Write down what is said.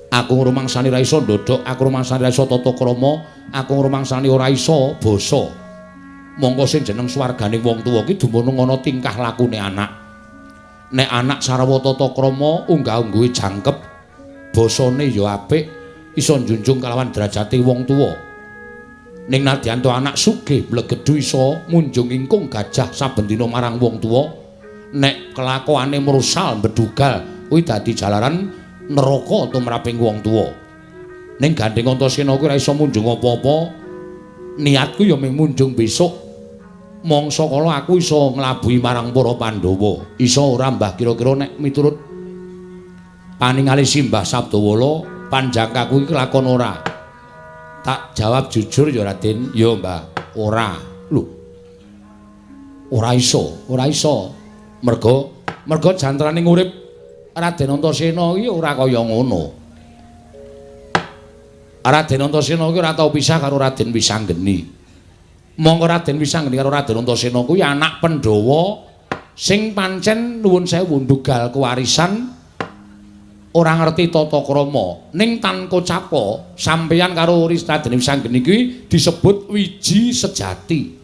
Aku ngrumangsani ora iso ndodhok, aku ngrumangsani ora iso tata krama, aku ngrumangsani ora iso basa. Mongko sing jeneng swarganing wong tuwa ki dumunung ana tingkah lakune anak. Nek anak sarwa tata krama, unggah-ungguhe jangkep, basane ya apik, iso njunjung kalawan derajate wong tuwa. Ning nadyan to anak sugih mlegedhu iso munjung ingkung gajah saben dina marang wong tuwa, nek kelakuane mrusal mbedugal kuwi dadi jalaran neraka tumraping wong tuwa. Ning gandheng Antasena kuwi ora iso munjung apa-apa. Niatku ya mung munjung besok mangsa kala aku iso nglabuhi marang para Pandhawa. Iso ora, Mbah, kira-kira nek miturut paningali Simbah Sabdawala panjangkaku iki kelakon ora? Tak jawab jujur ya, Raden. Ya, Mbah, ora. Lho. Ora iso, ora iso. Merga merga jantraning urip Raden Antasena iki ora kaya ngono. Raden Antasena iki ora tau pisah karo Raden Wisanggeni. Mongko Raden Wisanggeni karo Raden Antasena kuwi anak Pandhawa sing pancen nuwun sewu ndugal kewarisan, ora ngerti tata krama. Ning tan kocapa sampeyan karo Raden Wisanggeni kuwi disebut wiji sejati.